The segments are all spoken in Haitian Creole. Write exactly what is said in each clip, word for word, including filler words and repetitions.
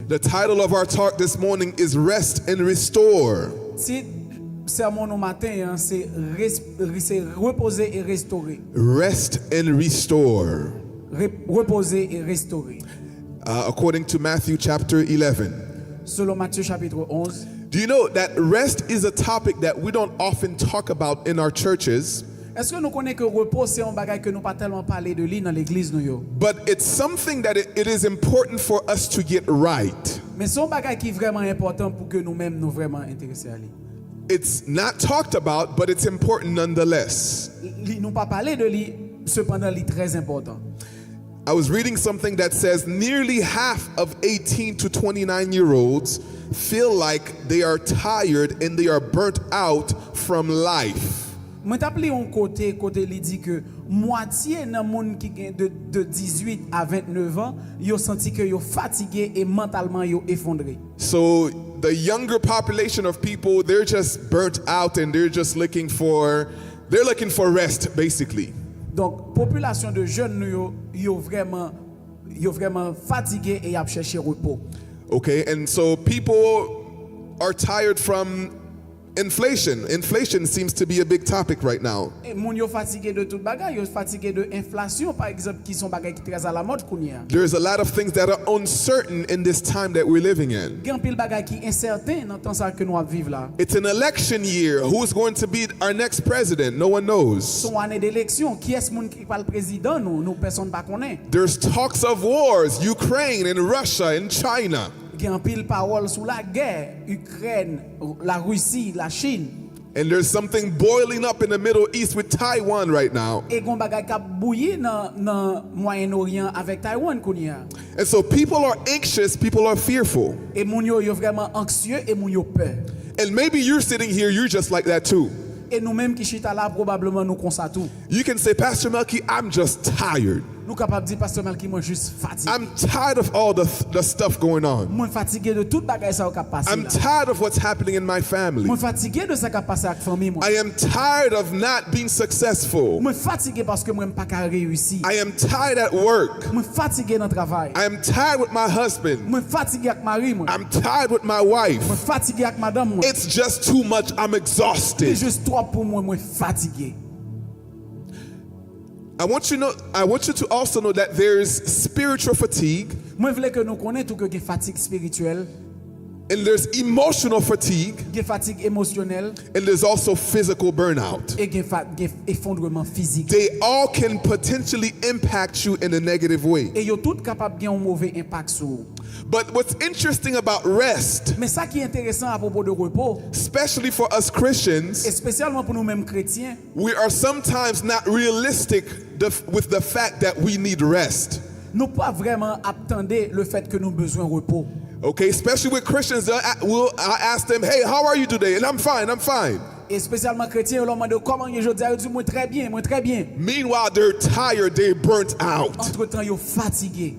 The title of our talk this morning is Rest and Restore. Tit sèmon nou maten an se res- se repoze e restore. Rest and restore. Re- repoze e restore. Uh, according to Matthew chapter eleven. Selon Matye chapit onz. Do you know that rest is a topic that we don't often talk about in our churches? Èske nou konnen ke repo se yon bagay ke nou pa tèlman pale de li nan legliz nou yo? But it's something that it, it is important for us to get right. Men se yon bagay ki vrèman enpòtan pou ke nou menm nou vrèman enterese a li. It's not talked about, but it's important nonetheless. Li, nou pa pale de li, sepandan li trè enpòtan. I was reading something that says nearly half of eighteen to twenty-nine year olds feel like they are tired and they are burnt out from life. Mwen t ap li yon kote, kote li di ke mwatye nan moun ki gen de, de dizuit a vennèf an, yo santi ke yo fatige e mantalman yo efondre. So the younger population of people, they're just burnt out and they're just looking for they're looking for rest, basically. Donk, popilasyon de jèn nou yo, yo vrèman yo vrèman fatige e y ap chèche repo. Okay, and so people are tired from inflation. Inflation seems to be a big topic right now. E moun yo fatige de tout bagay, yo fatige de enflasyon pa egzanp ki se yon bagay ki trè alamòd kounye a. There's a lot of things that are uncertain in this time that we're living in. Gen anpil bagay ki ensèten nan tan sa ke nou ap viv la. It's an election year. Who's going to be our next president? No one knows. Se yon ane de eleksyon, kiyès moun ki pral prezidan nou, nou pèsonn pa konnen. There's talks of wars, Ukraine and Russia and China. Gen anpil pawòl sou lagè, Ikrèn, Larisi, Lachin. And there's something boiling up in the Middle East with Taiwan right now. E gen yon bagay k ap bouyi nan, nan Mwayen Oryan avèk Taiwan kounye a. And so people are anxious, people are fearful. E moun yo, yo vrèman anksye e moun yo pè. And maybe you're sitting here, you're just like that too. E nou menm ki chita la, pwobableman nou konsa tou. You can say, Pastor Melky, I'm just tired. Nou kapab di, Pastè Melky, mwen jis fatige. I'm tired of all the, the stuff going on. Mwen fatige de tout bagay sa yo k ap pase I'm la. Tired of what's happening in my family. Mwen fatige de sa k ap pase ak fanmi mwen. I am tired of not being successful. Mwen fatige paske mwen m pa ka reyisi. I am tired at work. Mwen fatige nan travay. I am tired with my husband. Mwen fatige ak mari mwen. I'm tired with my wife. Mwen fatige ak madanm mwen. It's just too much. I'm Li exhausted. jis twòp pou mwen, mwen fatige. I want you know, I want you to also know that there's spiritual fatigue Mwen vle ke nou konnen tou ke gen fatig espirityèl, and there's emotional fatigue gen fatig emosyonèl, and there's also physical burnout. E gen, fa, gen efondreman fizik. They all can potentially impact you in a negative way. E yo tout kapab gen yon move enpak sou ou. But what's interesting about rest, Men sa ki enteresan apwopo de repo, especially for us Christians, espesyalman pou nou menm kretyen, we are sometimes not realistic the, with the fact that we need rest. Nou pa vrèman ap tande le fèt ke nou bezwen repo. Okay, especially with Christians, they'll a- we'll, I'll ask them, "Hey, how are you today?" And I'm fine, I'm fine. Espesyalman kretyen yo, lè w mande yo kòman w ye jodi a, yo di mwen trè byen, mwen trè byen. Meanwhile, they're tired, they're burnt out. Antretan, yo fatige.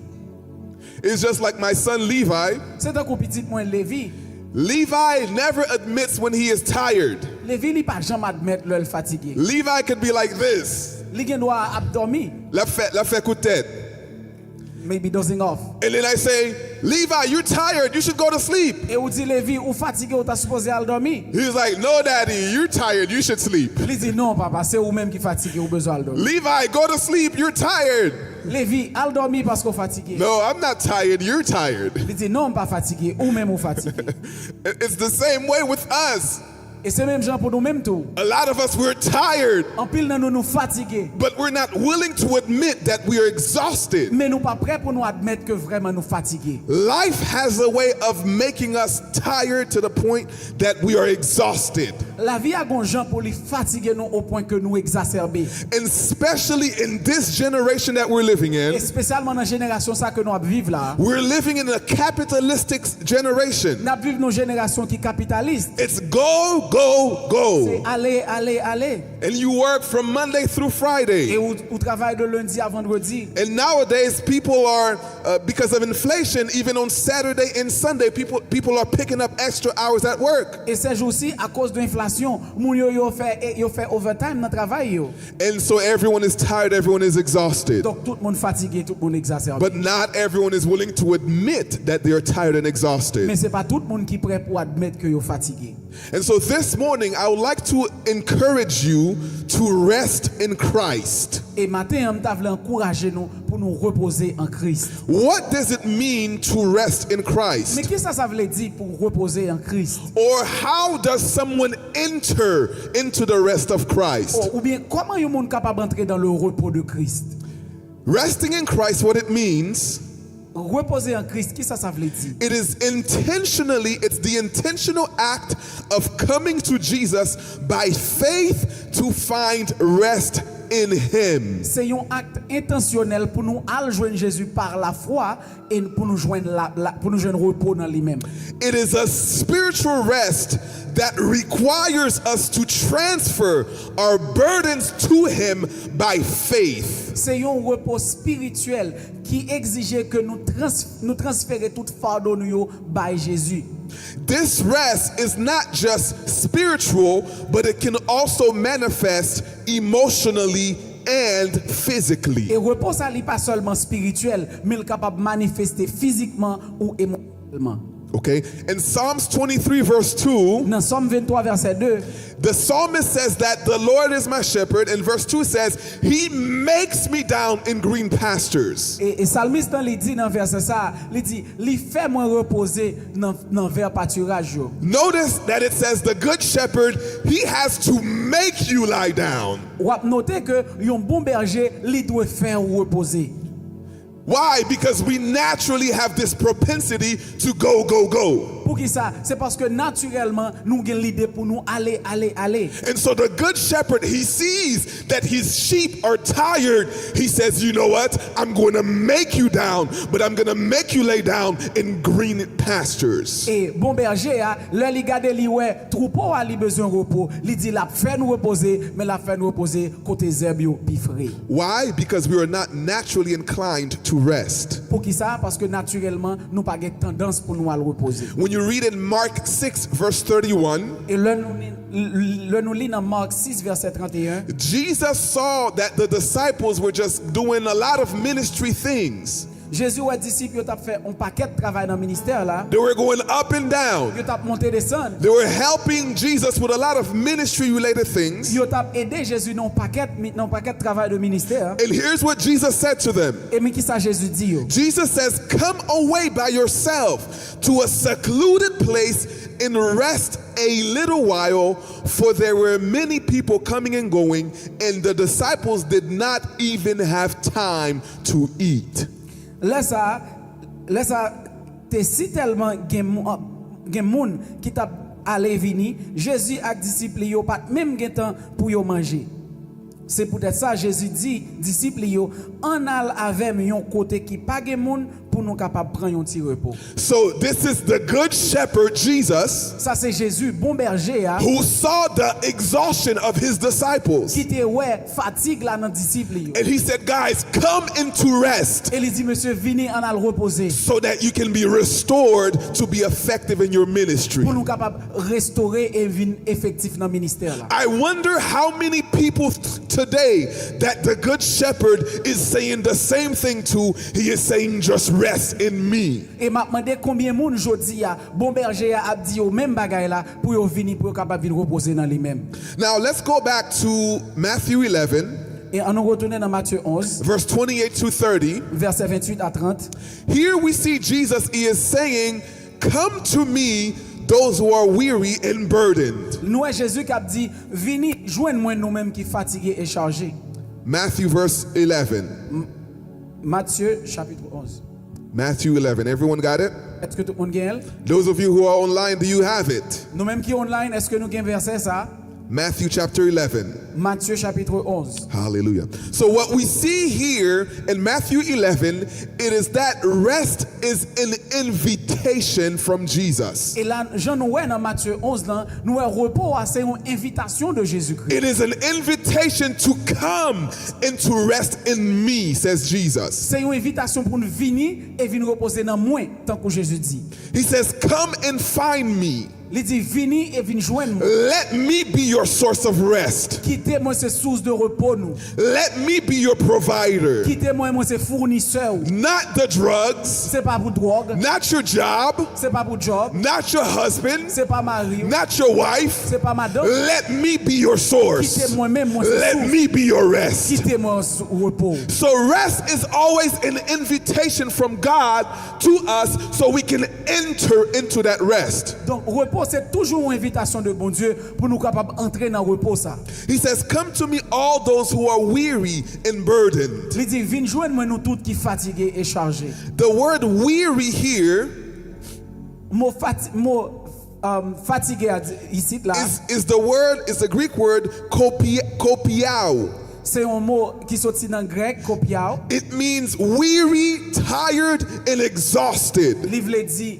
It's just like my son Levi. Se tankou pitit mwen Levi. Levi never admits when he is tired. Levi li pa janm admèt lè l fatige. Levi could be like this. Li gen dwa ap dòmi, L ap fè, l ap fè kout tèt. maybe dozing off. And then I say, "Levi, you're tired. You should go to sleep." E ou di Levi, ou fatige, ou ta sipoze al dòmi. He's like, "No, Daddy, you're tired. You should sleep." Li di non papa, se ou menm ki fatige, ou bezwen al dòmi. "Levi, go to sleep. You're tired." Levi, al dòmi paske w fatige. "No, I'm not tired. You're tired." Li di non, m pa fatige, ou menm ou fatige. It's the same way with us. E se menm jan pou nou menm tou. A lot of us, we're tired, Anpil nan nou, nou fatige. But we're not willing to admit that we are exhausted. Men nou pa prè pou nou admèt ke vrèman nou fatige. Life has a way of making us tired to the point that we are exhausted. Lavi a gon jan pou li fatige nou o pwen ke nou egzasèbe. And especially in this generation that we're living in, Espesyalman nan jenerasyon sa ke nou ap viv la. We're living in a capitalistic generation. N ap viv nan jenerasyon ki kapitalis. It's go, go, Se go. Ale, ale, ale. And you work from Monday through E Friday. ou, ou travay de lendi a vandredi. And nowadays, people are, uh, because of inflation, even on Saturday and Sunday, people, people are picking up extra hours at work. E sèjousi, akoz de enflasyon, Moun yo, yo fè, yo fè overtime nan travay yo. And so everyone is tired, everyone is exhausted. Donk, tout moun fatige, tout moun egzasèbe. But not everyone is willing to admit that they are tired and exhausted. Men se pa tout moun ki prè pou admèt ke yo fatige. And so this morning, I would like to encourage you to rest in Christ. E maten an, m ta vle ankouraje nou pou nou repoze an Kris. What does it mean to rest in Christ? Men kisa sa vle di pou repoze an Kris? Or how does someone enter into the rest of Christ? Oubyen kòman yon moun kapab antre dans le repos de Christ? Resting in Christ, what it means, Repoze an Kris, kisa sa vle di? It is intentionally, it's the intentional act of coming to Jesus by faith to find rest in Him. Se yon ak entansyonèl pou nou al jwenn Jezi pa lafwa e pou nou jwenn la, la, pou nou jwenn repo nan li menm. It is a spiritual rest that requires us to transfer our burdens to Him by faith. Se yon repo espirityèl ki egzije ke nou trans, nou transfere tout fado nou yo bay Jezi. This rest is not just spiritual, but it can also manifest emotionally and physically. E repo sa li pa sèlman espirityèl, men l kapab manifeste fizikman ou emosyonèlman. Okay? In Psalms twenty-three, verse two, Nan Sòm venntwa vèsè de, the psalmist says that the Lord is my shepherd, and verse two says, He makes me down in green pastures. e, e salmis lan li di nan vèsè sa, li di, li fè mwen repoze nan, nan vè patiraj yo. Notice that it says the good shepherd, he has to make you lie down. W ap note ke yon bon bèje, li dwe fè w repoze. Why? Because we naturally have this propensity to go, go, go. Poukisa? Se paske natirèlman, nou gen lide pou nou ale, ale, ale. And so the good shepherd, he sees that his sheep are tired. He says, You know what? I'm going to make you down, but I'm going to make you lay down in green pastures. E bon bèje a, lè li gade, li wè twoupo a li bezwen repo, li di l ap fè nou repoze, men l ap fè nou repoze kote zèb yo pi fre. Why? Because we are not naturally inclined to rest. Poukisa? Paske natirèlman, nou pa gen tandans pou nou al repoze. When you read in Mark six, verse thirty-one, E lè nou li, lè nou li nan Mark sis, vèsè trannteyen, Jesus saw that the disciples were just doing a lot of ministry things. Jezi wè disip yo t ap fè yon pakèt travay nan ministè la. They were going up and down. Yo t ap monte desann. They were helping Jesus with a lot of ministry related things. Yo t ap ede Jezi nan yon pakèt, nan yon pakèt travay de ministè. And here's what Jesus said to them. E men kisa Jezi di yo? Jesus says, Come away by yourself to a secluded place and rest a little while, for there were many people coming and going, and the disciples did not even have time to eat. Lè sa, lè sa te si tèlman gen, gen moun ki t ap ale vini, Jezi ak disip li yo pa t menm gen tan pou yo manje. Se poutèt sa, Jezi di disip li yo, Ann al avè m yon kote ki pa gen moun pou nou kapab pran yon ti repo. So this is the good shepherd, Jesus, Sa se Jezi, bon bèje a, who saw the exhaustion of his disciples. Ki te wè fatig la nan disip li yo. And he said, Guys, come into rest E li di, Mesye, vini, ann al repoze. So that you can be restored to be effective in your ministry. Pou nou kapab restore e vin efektif nan ministè la. I wonder how many people today that the good shepherd is saying the same thing to, he is saying, Just rest in me. E m ap mande konbyen moun jodi a, bon bèje a ap di yo menm bagay la pou yo vini, pou yo kapab vin repoze nan li menm. Now let's go back to Matthew eleven, E ann nou retounen nan Matye onz, verse twenty-eight to thirty. Vèsè venntuit a trant. Here we see Jesus, he is saying, Come to me, those who are weary and burdened. Nou wè Jezi k ap di, Vini, jwenn mwen nou menm ki fatige e chaje. Matthew verse eleven. Matye chapit onz. Matthew eleven. Everyone got it? Èske tout moun gen l? Those of you who are online, do you have it? Nou menm ki online, èske nou gen vèsè sa? Matthew chapter eleven. Matye chapit onz. Hallelujah. So what we see here in Matthew eleven, it is that rest is an invitation from Jesus. E la, jan nou wè nan Matye onz lan, nou wè repo a se yon envitasyon de Jezikri. It is an invitation to come and to rest in me, says Jesus. Se yon envitasyon pou n vini e vin repoze nan mwen, tankou Jezi di. He says, Come and find me. Li di, vini e vin jwenn mwen. Let me be your source of rest. Kite mwen se sous de repo nou. Let me be your provider. Kite mwen, mwen se founisè ou. Not the drugs. Se pa pou dwòg. Not your job. Se pa pou djòb. Not your husband. Se pa mari ou. Not your wife. Se pa madanm. Let me be your source. Kite mwen menm, mwen se Let sous. me be your rest. Kite mwen sou repo. So rest is always an invitation from God to us so we can enter into that rest. Donk, repo se toujou yon envitasyon de Bondye pou nou kapab antre nan repo sa. He says, come to me, all those who are weary and burdened. Li di, vin jwenn mwen nou tout ki fatige e chaje. The word weary here Mo, fati, mo um, fatige a di- isit la, is, is the word, is the Greek word kopi, kopiao. Se yon mo ki soti nan grèk, kopiao. It means weary, tired, and exhausted. Li vle di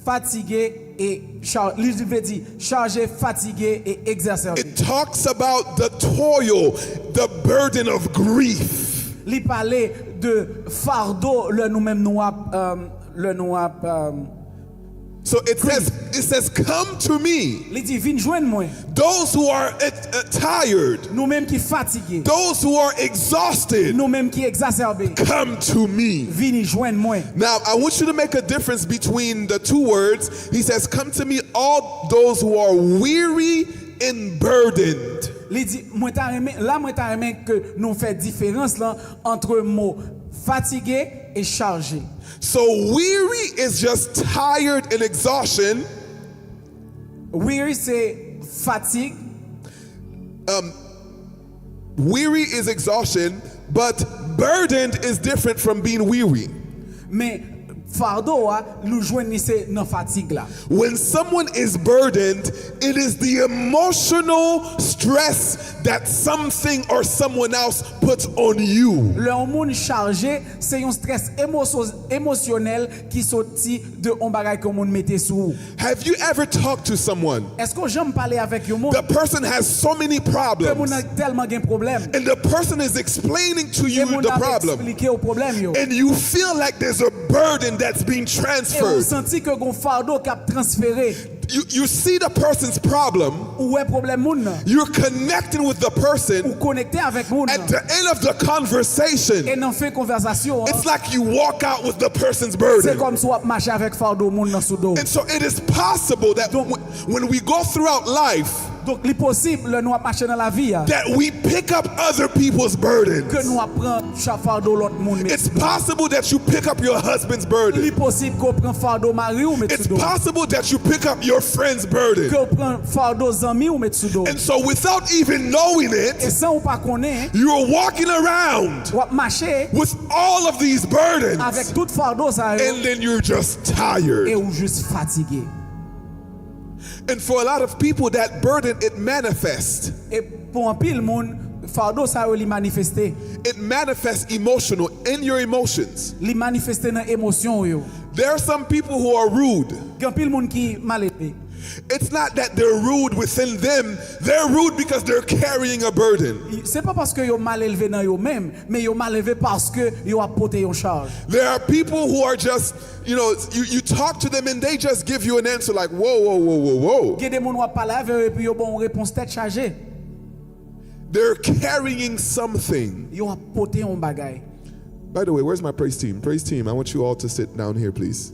fatige e cha- li vle di chaje, fatige e egzèse. It talks about the toil, the burden of grief. Li pale de fado lè nou menm nou ap um, lè nou ap um, So it says, it says, come to me, li di, vin jwenn mwen. Those who are uh, tired, Nou menm ki fatige. Those who are exhausted, Nou menm ki egzasèbe. Come to me. Vini jwenn mwen. Now, I want you to make a difference between the two words. He says, come to me, all those who are weary and burdened. Li di, mwen ta renmen, la mwen ta renmen ke nou fè diferans lan antre mo fatige e chaje. So, weary is just tired and exhaustion. Weary se fatig. Um, weary is exhaustion, but burdened is different from being weary. Men fado a, nou jwenn li se nan fatig la. When someone is burdened, it is the emotional stress that something or someone else puts on you. Lè yon moun chaje, se yon strès emoso- emosyonèl ki soti de yon bagay ke yon moun mete sou ou. Have you ever talked to someone? Èske w janm pale avèk yon moun? The person has so many Ke moun problems, nan tèlman gen pwoblèm. And the person is explaining to E you moun the nan ap problem. Eksplike w pwoblèm yo. And you feel like there's a burden that's being E ou transferred. Santi ke gon fado k ap transfere. You, you see the person's problem, Ou wè pwoblèm moun nan. You're connecting with the person. Ou konekte avèk moun At nan. The end of the conversation, E nan fen konvèsasyon an, It's like you walk out with the person's Se burden. Kòm si w ap mache avèk fado moun nan sou do. And so it is possible that when, when we go throughout life, Donk, li posib, lè nou ap mache nan lavi a, that we pick up other people's burdens. Ke nou ap pran fado lòt moun. It's possible that you pick up your husband's burden. Li posib ke w pran fado mari w met sou do. It's possible that you pick up your friend's burden. Ke w pran fado zanmi w met sou do. And so without even knowing it, E san ou pa konnen, you're walking around w ap mache with all of these burdens. Avèk tout fado sa yo. And then you're just tired. E ou jis fatige. And for a lot of people, that burden, it manifests. E pou anpil moun, fado sa yo li manifeste. It manifests emotional, in your emotions. Li manifeste nan emosyon w yo. There are some people who are rude. Gen anpil moun ki malelve. It's not that they're rude within them, they're rude because they're carrying a burden. Se pa paske yo malelve nan yo menm, men yo malelve paske yo ap pote yon chaj. There are people who are just, you know, you, you talk to them and they just give you an answer like, whoa, whoa, whoa, whoa, whoa. Gen de moun w ap pale avè yo epi yo ba w yon repons tèt chaje. They're carrying something. Yo ap pote yon bagay. By the way, where's my praise team? Praise team, I want you all to sit down here, please.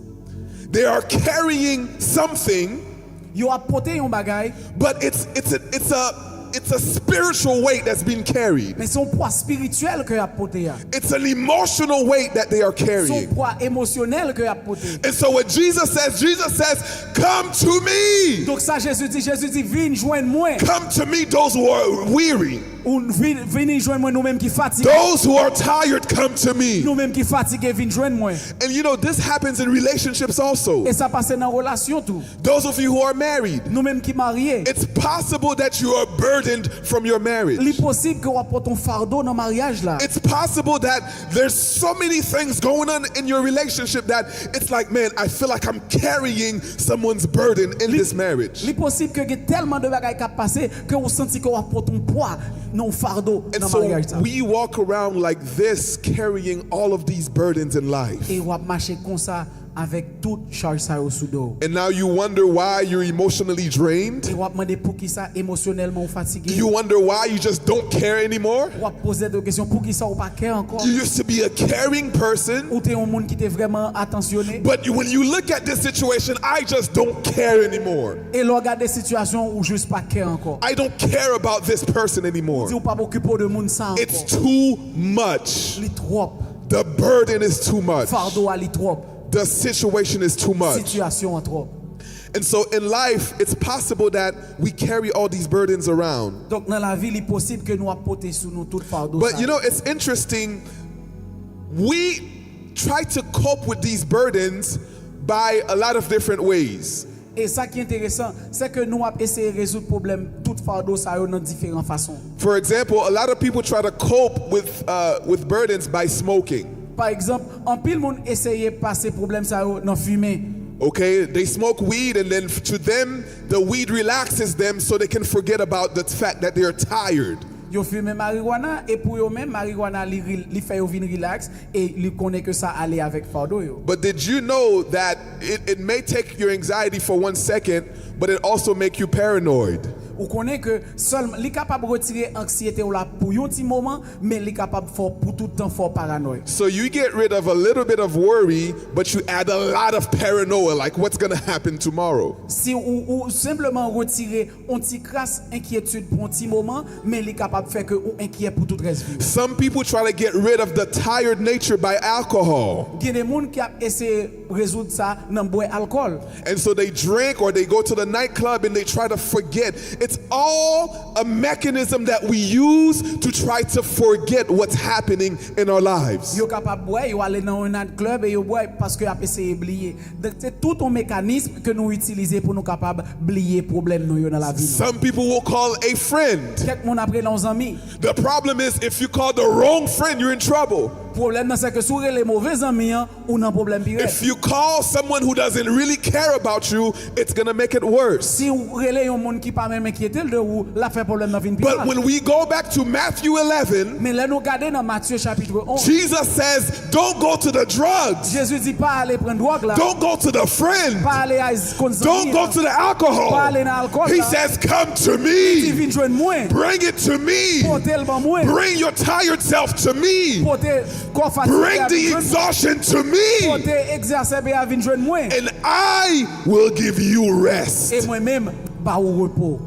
They are carrying something, Yo ap pote yon bagay, but it's it's a it's a it's a spiritual weight that's been carried. Men se yon pwa espirityèl ke y ap pote a. It's an emotional weight that they are Se yon carrying. Pwa emosyonèl ke y ap pote. And so what Jesus says, Jesus says, come to me. Donk sa Jezi di, Jezi di, vin jwenn mwen. Come to me, those who are weary. Ou vin, vini jwenn mwen nou menm ki fatige. Those who are tired, come to me. Nou menm ki fatige, vin jwenn mwen. And you know, this happens in relationships also. E sa pase nan relasyon tou. Those of you who are married, Nou menm ki marye, it's possible that you are burdened from your marriage. Li posib ke w ap pote yon fado nan maryaj la. It's possible that there's so many things going on in your relationship that it's like, man, I feel like I'm carrying someone's burden in this marriage. Li posib ke gen tèlman de bagay k ap pase ke ou santi ke w ap pote yon pwa nan yon fado And nan so maryaj sa. We walk around like this, carrying all of these burdens in life. E w ap mache konsa Avèk tout chaj sa yo sou do w. And now you wonder why you're emotionally drained. E w ap mande poukisa emosyonèlman ou fatige. You wonder why you just don't care anymore. W ap poze tèt ou kesyon poukisa ou pa kè ankò. You used to be a caring person, Ou te yon moun ki te vrèman atansyone. But you, when you look at this situation, I just don't care anymore. E lè w gade sitiyasyon ou jis pa kè ankò. I don't care about this person Ou anymore. Di ou pa okipe w de moun sa It's ankò. Too much. Li twòp. The burden is too much. Fado a li twòp. The situation is too much. Sitiyasyon an twòp. And so in life, it's possible that we carry all these burdens around. Donk nan lavi li posib ke nou ap pote sou nou tout fado But sa you yo. Know, it's interesting. We try to cope with these burdens by a lot of different ways. E sa ki enteresan, se ke nou ap eseye rezoud pwoblèm tout fado sa yo nan diferan fason. For example, a lot of people try to cope with, uh, with burdens by smoking. Pa egzanp, anpil moun eseye pase pwoblèm sa yo nan fimen. Okay, they smoke weed, and then to them, the weed relaxes them so they can forget about the fact that they're tired. Yo fimen mariwana e pou yo menm, mariwana li, ri- li fè yo vin rilaks e li konnen ke sa ale avèk fado yo. But did you know that it, it may take your anxiety for one second, but it also make you paranoid? Ou konnen ke sèlman li kapab retire anksyete w la pou yon ti moman, men li kapab fè w pou tout tan fè w paranòy. So you get rid of a little bit of worry, but you add a lot of paranoia, like what's gonna happen tomorrow. Si ou, ou senpleman retire yon ti kras enkyetid pou yon ti moman, men li kapab fè ke ou enkyè pou tout rès vi w. Some people try to get rid of the tired nature by alcohol. Gen de moun ki ap eseye rezoud sa nan bwè alkòl. And so they drink or they go to the nightclub and they try to forget. It's all a mechanism that we use to try to forget what's happening in our lives. Yo kapab bwè, yo ale nan yon night club e yo bwè paske y ap eseye bliye. Donk se tout yon mekanis ke nou itilize pou nou kapab bliye pwoblèm nou yo nan lavi nou. Some people will call a friend. Kèk moun ap rele yon zanmi. The problem is if you call the wrong friend, you're in trouble. Pwoblèm nan se ke si w rele move zanmi an, ou nan pwoblèm pi rèd. If you call someone who doesn't really care about you, it's gonna make it worse. Si w rele yon moun ki pa menm enkyete l de ou, l ap fè pwoblèm nan vin pi But grav. When we go back to Matthew eleven, Men lè nou gade nan Matye chapitre onze, Jesus says, "Don't go to the drugs. Jezi di pa ale pran dwòg la, Don't go to the friend. Pa ale a konn zanmi Don't go an, to the alcohol." Pa ale nan alkòl He la. Says, "Come to Li di me. vin jwenn mwen, Bring it to me. Pote l ban mwen, Bring your tired self to me. Pote kò fatige Bring a the vin jwenn mwen, exhaustion to me. Pote egzasèbe a vin jwenn mwen, And I will give you rest." E mwen menm ba ou repo.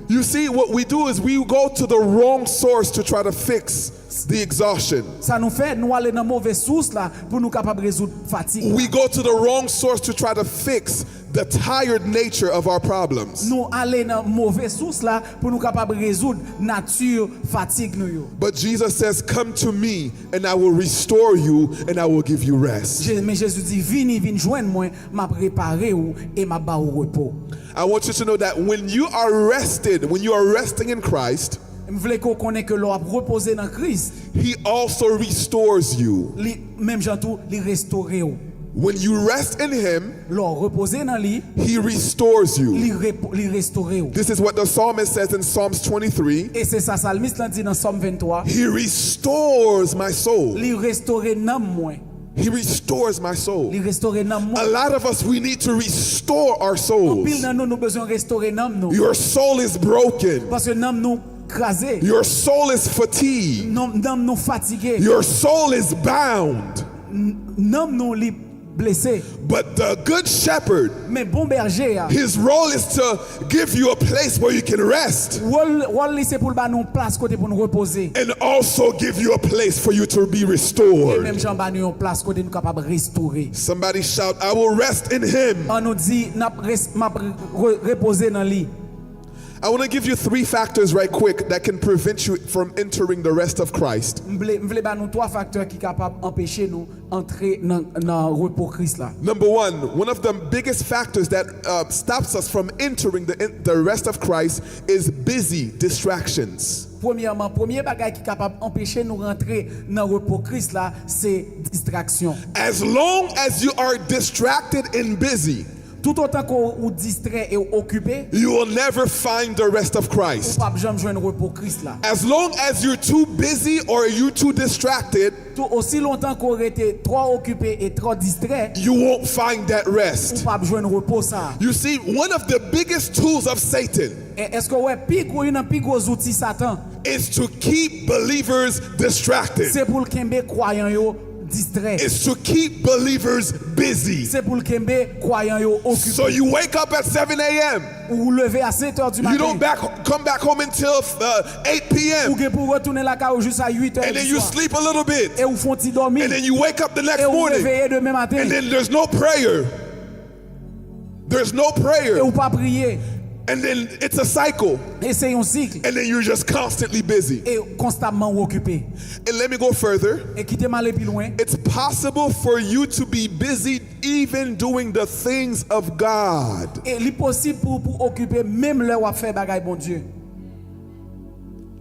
You see, what we do is we go to the wrong source to try to fix the exhaustion. Sa nou fè, nou ale nan move sous la pou nou kapab rezoud fatig. We go to the wrong source to try to fix the tired nature of our problems. Nou ale nan move sous la pou nou kapab rezoud nati fatig nou yo. But Jesus says, "Come to me, and I will restore you, and I will give you rest." Je- Men Jezi di, vini, vin jwenn mwen, m ap repare ou e m ap ba ou repo. I want you to know that when you are rested, when you are resting in Christ, M vle ke w konnen ke lè w ap repoze nan Kris, He also restores you. Li, menm jan tou, li restore w. When you rest in Him, Lè w repoze nan li, He restores you. Li, repo, li restore w. This is what the psalmist says in Psalms twenty-three. E se sa salmis lan di nan Sòm venntwa. He restores my soul. Li restore nanm mwen. He restores my soul. Li restore nanm A mwen. Lot of us, we need to restore our souls. Anpil nan nou, nou bezwen restore nanm nou. Your soul is broken. Paske nanm nou kraze. Your soul is fatigued. Nanm, nanm nou fatige. Your soul is bound. Nanm nou li blese. But the good shepherd, Men bon bèje a, his role is to give you a place where you can rest wòl, wòl li se pou l ba nou yon plas kote pou nou repoze. And also give you a place for you to be E restored. Menm jan ba nou yon plas kote nou kapab restore. Somebody shout, "I will rest in Him." An nou di, n ap res- m ap re- repoze nan li. I want to give you three factors right quick that can prevent you from entering the rest of Christ. M vle, m vle ba nou twa faktè ki kapab anpeche nou antre nan, nan repo Kris la. Number one, one of the biggest factors that uh, stops us from entering the, the rest of Christ is busy distractions. Premyèman, premye bagay ki kapab anpeche nou rantre nan repo Kris la, se distraksyon. As long as you are distracted and busy, Toutotan ke w distrè e w okipe, you will never find the rest of ou Christ. P ap janm jwenn repo Kris la. As long as you're too busy or you're too distracted, Tou osi lontan ke w rete twò okipe e twò distrè, you won't find that ou rest. P ap jwenn repo sa a. You see, one of the biggest tools of Satan E èske w wè pi gwo, youn nan pi gwo zouti Satan, is to keep believers distracted. Se pou l kenbe kwayan yo distrè. Is to keep believers busy. Se pou l kenbe kwayan yo okipe. So you wake up at seven a.m. Ou leve a sèt è di You don't maten. Back, come back home until uh, eight p.m. Ou gen pou retounen lakay ou jis a uit è And then di you swa. Sleep a little bit. E ou fè yon ti dòmi. And then you wake up the next E ou morning. Reveye demen maten. And then there's no prayer. There's no E prayer. Ou pa priye. And then it's a cycle. E se yon sik. And then you're just constantly busy. E konstamman ou okipe. And let me go further. E kite m ale pi lwen. It's possible for you to be busy even doing the things of God. E li posib pou pou okipe menm lè w ap fè bagay Bondye.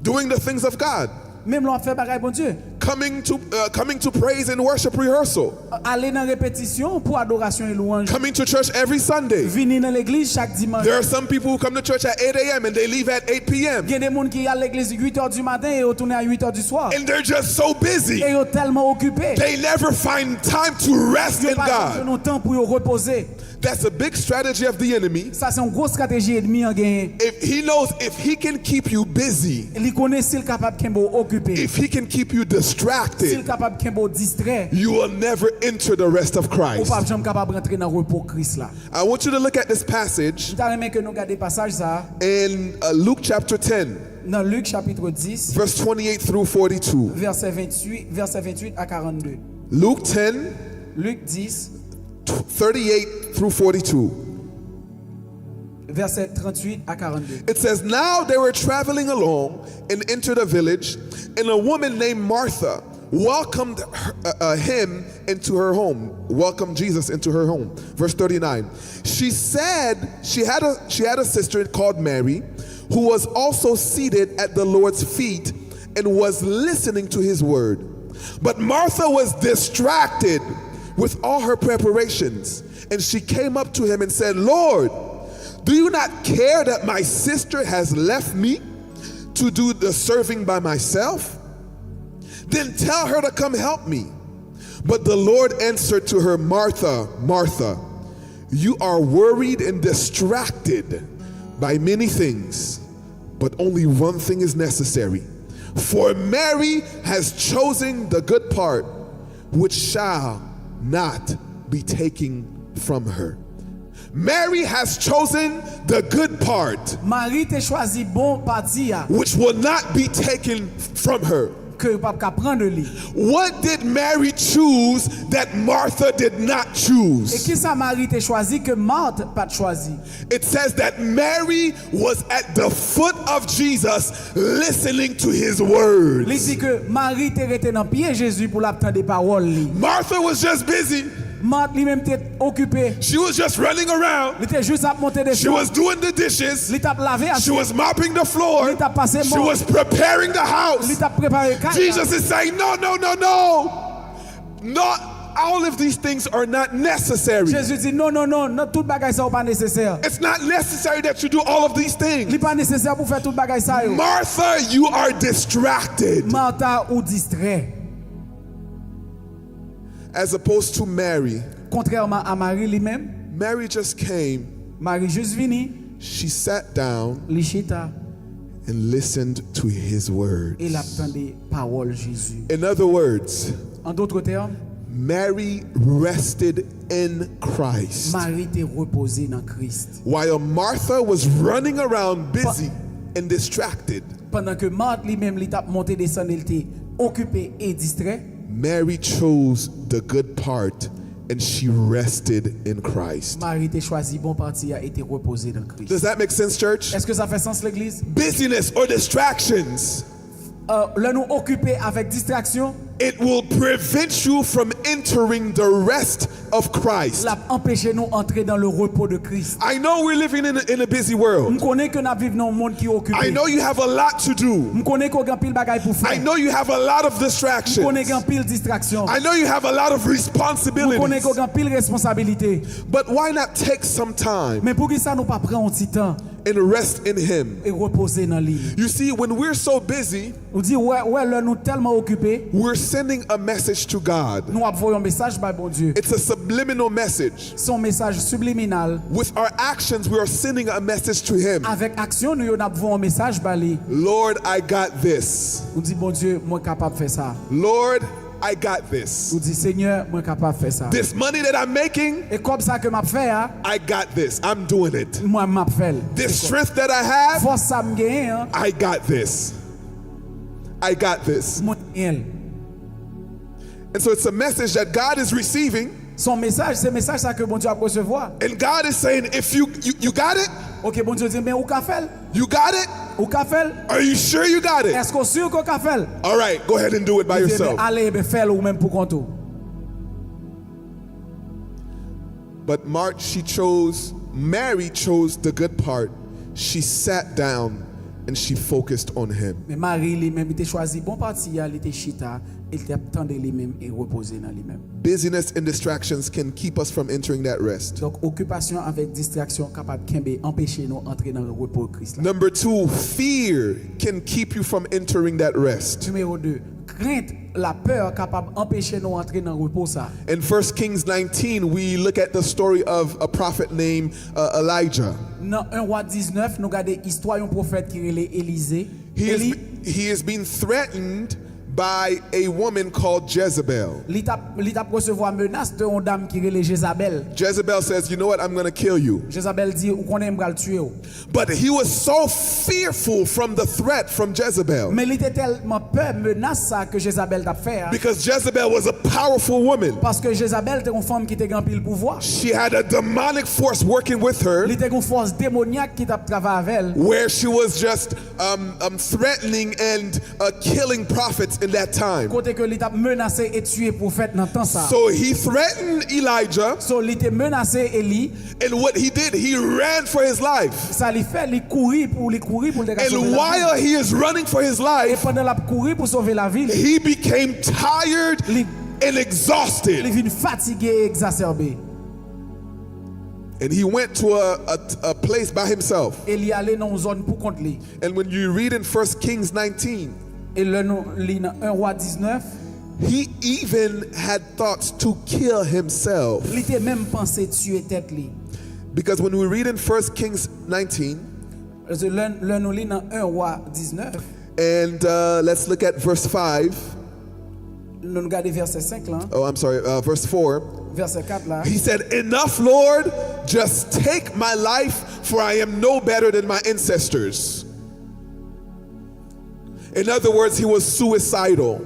Doing the things of God. Menm lè w ap fè bagay Bondye. Coming to uh, coming to praise and worship rehearsal. Ale nan repetisyon pou adorasyon e lwanj. Coming to church every Sunday. Vini nan legliz chak dimanch. There are some people who come to church at eight a.m. and they leave at eight p.m. Gen de moun ki al legliz uit è di maten e yo tounen a uit è di swa. And they're just so busy. E yo tèlman okipe. They never find time to rest Yo in pa janm jwenn God. Yon tan pou yo repoze. That's a big strategy of the enemy. Sa se yon gwo estrateji ènmi an genyen. If he knows if he can keep you busy, Li konnen si l kapab kenbe w okipe, if he can keep you si l distracted, kapab kenbe w distrè, you will never enter the rest of ou Christ. P ap janm kapab rantre nan repo Kris la. I want you to look at this passage M ta renmen ke nou gade pasaj sa a in uh, Luke chapter ten, nan Lik chapit dis, verse twenty-eight through forty-two. Vèsè venntuit, vèsè venntuit a karannde. Luke ten, Lik dis, thirty-eight through forty-two. Vèsè tranntuit a karannde. It says, "Now they were traveling along and entered a village, and a woman named Martha welcomed her, uh, uh, him into her home, welcomed Jesus into her home." Verse thirty-nine. She said she had a she had a sister called Mary, who was also seated at the Lord's feet and was listening to his word. But Martha was distracted with all her preparations, and she came up to him and said, "Lord, do you not care that my sister has left me to do the serving by myself? Then tell her to come help me." But the Lord answered to her, "Martha, Martha, you are worried and distracted by many things, but only one thing is necessary. For Mary has chosen the good part, which shall not be taken from her." Mary has chosen the good part, Mari te chwazi bon pati a which will not be taken from her. Ke yo p ap ka pran de li. What did Mary choose that Martha did not E choose? Kisa Mari te chwazi ke Mat pa t chwazi? It says that Mary was at the foot of Jesus listening to his Li words. Di ke Mari te rete nan pye Jezi pou l ap tande pawòl li. Martha was just busy. Mat li menm te okipe. She was just running around. Li te jis ap monte She desann. Was doing the dishes. Li t ap lave She asyèt. Was mopping the floor. Li t ap pase She mòb. Was preparing the Li house. T ap prepare kay la. Jesus is saying, "No, no, no, no. Not all of these things are not necessary." Jezi di, "Non, non, non, non, tout bagay sa yo pa nesesè." It's not necessary that you do all of these things. Li pa nesesè pou fè tout bagay sa yo. Martha, you are distracted. Marta, ou distrè. As opposed to Mary. Kontrèman a Mari li menm. Mary just came. Mari jis vini. She sat down. Li chita. And listened to his words. E l ap tande pawòl Jezi. In other words, An dòt tèm, Mary rested in Christ. Mari te repoze nan Kris. While Martha was running around busy and distracted, Pandan ke Mat li menm li t ap monte desann e l te okipe e distrè, Mary chose the good part and she rested in Christ. Mari te chwazi bon pati a e te repoze nan Kris. Does that make sense, church? Èske sa fè sans, legliz? Busyness or distractions, Euh, lè nou okipe avèk distraksyon, it will prevent you from entering the rest of Christ. L ap anpeche nou antre nan le repo de Kris. I know we're living in a, in a busy world. M konnen ke n ap viv nan yon mond ki okipe. I know you have a lot to do. M konnen ke w gen anpil bagay pou I fè. know you have a lot of M konnen distractions. gen anpil distraksyon. I know you have a lot of M konnen ke w responsibilities. gen anpil responsablite. But why not take some time Men poukisa nou pa pran yon ti tan and rest in Him? E repoze nan li? You see, when we're so busy, Ou di, wè, wè, lè nou tèlman okipe, we're sending a message to God. Nou ap voye yon mesaj bay Bondye. It's a subliminal message. Se yon mesaj sibliminal. With our actions, we are sending a message to Him. Avèk aksyon nou yo, n ap voye yon mesaj ba li. Lord, I got this. Ou di, Bondye, mwen kapab fè sa. Lord, I got this. Ou di, Senyè, mwen kapab fè sa. This money that I'm making, E kòb sa ke m ap fè a, I got this. I'm doing it. Mwen m ap fè l. This strength that I have, Fòs sa m genyen an, I got this. I got this. Mwen genyen l. And so it's a message that God is receiving. Se yon mesaj, se mesaj sa ke Bondye ap resevwa. And God is saying, if you, you, you got it, Ok, Bondye di, men ou ka fè l. You got it? Ou ka fè l. Are you sure you got it? Èske w si ke w ka fè l? All right, go ahead and do it by Li di, yourself. Ebyen, ale, ebyen, fè l ou menm pou kont ou. But Mark, she chose, Mary chose the good part. She sat down and she focused on him. Men Mari li menm, li te chwazi bon pati a, li te chita, e li te ap tande li menm e repoze nan li menm. Busyness and distractions can keep us from entering that rest. Donk, okipasyon avèk distraksyon kapab kenbe, anpeche nou antre nan repo Kris la. Number two, fear can keep you from entering that rest. Nimewo de, krent, lapè kapab anpeche nou antre nan repo sa. In First Kings nineteen, we look at the story of a prophet named uh, Elijah. Nan en Wa diznèf, nou gade istwa yon pwofèt ki rele Elize. He is, Eli, he is being threatened by a woman called Jezebel. Li t ap, li t ap resevwa menas de yon dam ki rele Jezabèl. Jezebel says, "You know what? I'm going to kill you." Jezabèl di, ou konnen m pral tiye w. But he was so fearful from the threat from Jezebel. Men li te tèlman pè menas sa ke Jezabèl t ap fè a. Because Jezebel was a powerful woman. Paske Jezabèl te yon fanm ki te gen anpil pouvwa. She had a demonic force working with her, Li te gen yon fòs demonyak ki t ap travay avè l. Where she was just um, um, threatening and uh, killing prophets in that time. Kote ke li t ap menase e tiye pwofèt nan tan sa. So he threatened Elijah, So, li te menase Eli. And what he did, he ran for his life. Sa li fè, li kouri pou, li kouri pou l te ka sove And lavi. While he is running for his E life, pandan l ap kouri pou sove lavi l, he became tired Li- and li exhausted. Vin fatige e egzasèbe. And he went to a, a, a place by himself. E li ale nan yon zòn pou kont li. And when you read in First Kings nineteen, E lè nou li nan en Wa diznèf, he even had thoughts to kill himself. Li te menm panse tiye tèt li. Because when we read in First Kings nineteen, Lè, lè nou li nan en Wa diznèf, and uh, let's look at verse five. Nou gade vèsè senk lan, Oh, I'm sorry, uh, verse four. Vèsè kat la. He said, "Enough, Lord, just take my life, for I am no better than my ancestors." In other words, he was suicidal.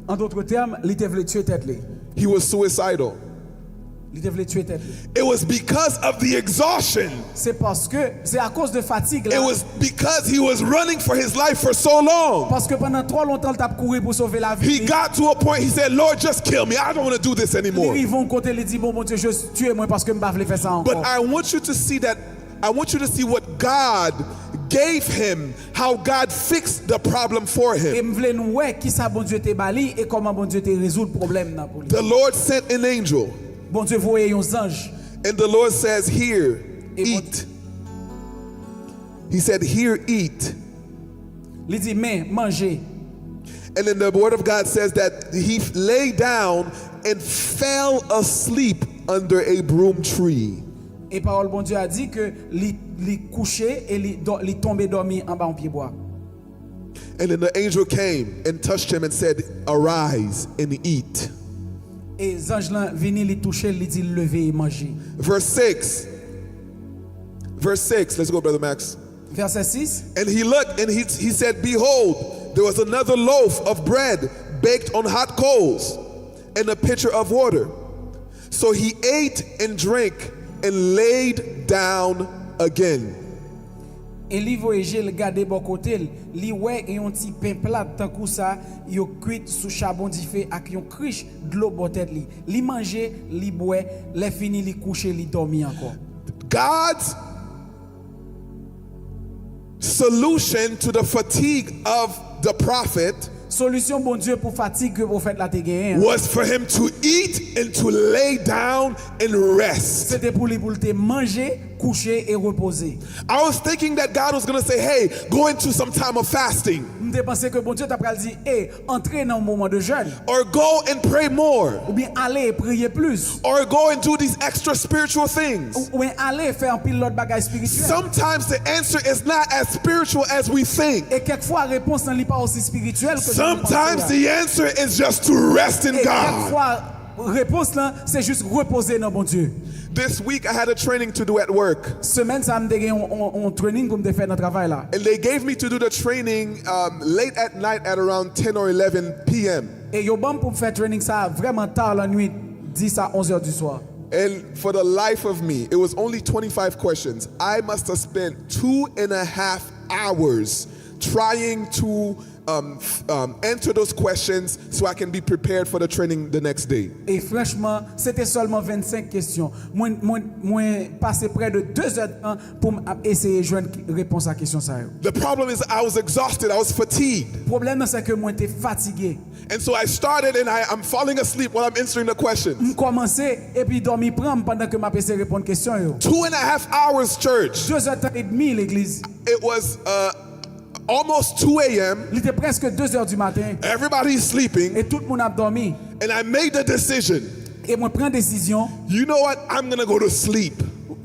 An dòt tèm, li te vle tiye tèt li. He was suicidal. Li te vle tiye tèt li. It was because of the exhaustion. Se paske, se akoz de fatig It la. Was because he was running for his life for so long. Paske pandan twò lontan, l t ap kouri pou sove lavi He li. Got to a point, he said, "Lord, just kill me. I don't want to do this Li anymore." Rive yon kote, li di, bon, Bondye, jis tiye mwen paske m pa vle fè sa But ankò. I want you to see that, I want you to see what God gave him, how God fixed the problem for E him. M vle nou wè kisa Bondye te ba li e kòman Bondye te rezoud pwoblèm nan pou li. The Lord sent an angel, Bondye voye yon zanj. And the Lord says, "Here, E Bon- eat." He said, "Here, eat." Li di, men, manje. And then the word of God says that he lay down and fell asleep under a broom tree. E pawòl Bondye a di ke li, li kouche e li, dò- li tonbe dòmi anba yon pyebwa. And then the angel came and touched him and said, "Arise and eat." E zanj lan vini, li touche l, li di l, leve e manje. Verse six. Verse six. Let's go, Brother Max. Vèsè sis. And he looked and he, he said, "Behold, there was another loaf of bread baked on hot coals and a pitcher of water." So he ate and drank and laid down again. E li voye je l gade bò kote l, li wè yon ti pen plat tankou sa yo kwit sou chabon dife ak yon krich dlo bò tèt li. Li manje, li bwè, lè fini li kouche, li dòmi ankò. God's solution to the fatigue of the prophet Solisyon Bondye pou fatig ke pwofèt la te genyen an, was for him to eat and to lay down and rest. se te pou li pou l te manje, kouche e repoze. I was thinking that God was going to say, hey, go into some time of fasting M te panse ke Bondye ta pral di, e, antre nan yon moman de jèn, or go and pray more oubyen ale e priye plis, or go and do these extra spiritual things. Oubyen ale fè anpil lòt bagay espirityèl. Sometimes the answer is not as spiritual as we think. E kèkfwa repons lan li pa osi espirityèl ke nou panse Sometimes a. The answer is just to rest in E God. Kèkfwa repons lan se jis repoze nan Bondye. This week I had a training to do at work. Semèn sa a m te gen yon, yon, yon training pou m te fè nan travay la. And they gave me to do the training um, late at night at around ten or eleven p.m. E yo ban m pou m fè training sa a vrèman ta lannwit, dis a onz è di swa. And for the life of me, it was only twenty-five questions. I must have spent two and a half hours trying to um, f- um, answer those questions so I can be prepared for the training the next day. E franchman, se te sèlman vennsenk kesyon. Mwen, mwen, mwen pase prè de de zè tan pou m ap eseye jwenn repons a kesyon sa yo. The problem is, I was exhausted, I was fatigued. Pwoblèm nan se ke mwen te fatige. And so I started and I, I'm falling asleep while I'm answering the questions. M kòmanse epi dòmi pran m pandan ke m ap eseye reponn kesyon yo. Two and a half hours, church. De zè tan edmi legliz. It was uh, almost two a.m. Li te prèske de zè di maten. Everybody's sleeping. E tout moun ap dòmi. And I made the decision. E mwen pran desizyon. You know what? I'm going to go to sleep.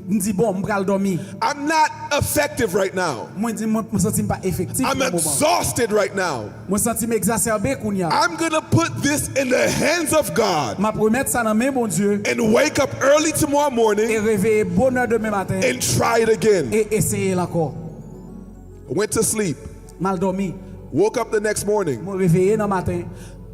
M di, bon, m pral dòmi. I'm not effective right now. Mwen di, mwen, mwen santi m pa efektif I'm nan moman. Exhausted right now. Mwen santi m egzaserbe kounye a. I'm going to put this in the hands of God M ap remèt sa nan men Bondye. And wake up early tomorrow morning E reveye bonè demen maten. And try it again. E eseye l ankò. Went to sleep. M al dòmi. Woke up the next morning. Mwen reveye nan maten.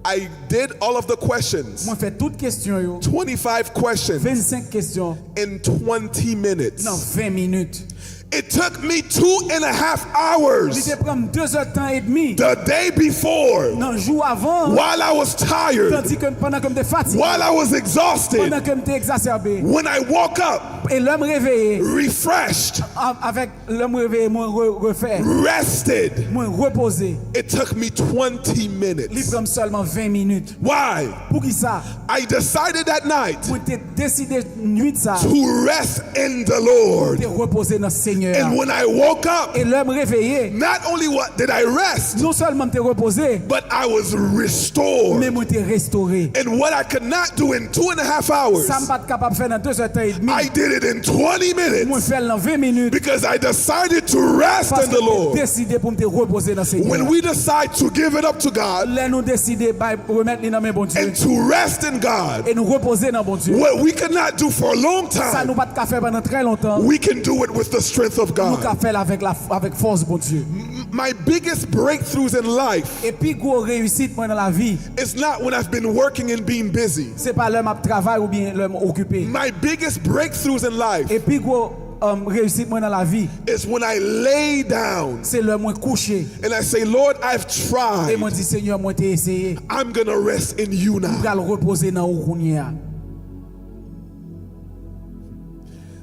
I did all of the questions. Mwen fè tout kesyon yo. Twenty-five questions. Vennsenk kesyon. In twenty minutes. Nan ven minit. It took me two and a half hours. Li te pran m de zè tan edmi. The day before. Nan jou avan. While I was tired. Tandi ke pandan ke m te fatige. While I was exhausted. Pandan ke m te egzaserbe. When I woke up. E lè m reveye. Refreshed. Avèk Lè m reveye, mwen re, refè. Rested. Mwen repoze. It took me twenty minutes. Li pran m sèlman ven minit. Why? Poukisa? I decided that night. Mwen te deside nwit sa. To rest in the Lord. Te repoze nan Senyè a. And when I woke up. E lè m reveye. Not only what did I rest. Non sèlman m te repoze. But I was restored. Men mwen te restore. And what I could not do in two and a half hours. Sa m pa t kapab fè nan de zè tan edmi. I did it in twenty minutes. Mwen fè l nan ven minit. Because I decided to rest in the Lord. Paske m te deside pou m te repoze nan Senyè. When we decide to give it up to God. Lè nou deside bay remèt li nan men Bondye. And to rest in God. E nou repoze nan Bondye. What we could not do for a long time. Sa nou pa t ka fè pandan trè lontan. We can do it with the strength of God. Nou ka fè l avèk la, avèk fòs Bondye. My biggest breakthroughs in life. E pi gwo reyisit mwen nan lavi. It's not when I've been working and being busy. Se pa lè m ap travay oubyen lè m okipe. My biggest breakthroughs in life. E pi gwo um, reyisit mwen nan lavi. Is when I lay down. Se lè mwen kouche. And I say, Lord, I've tried. E mwen di, Senyè, mwen te eseye. I'm gonna rest in you now. M pral repoze nan ou kounye a.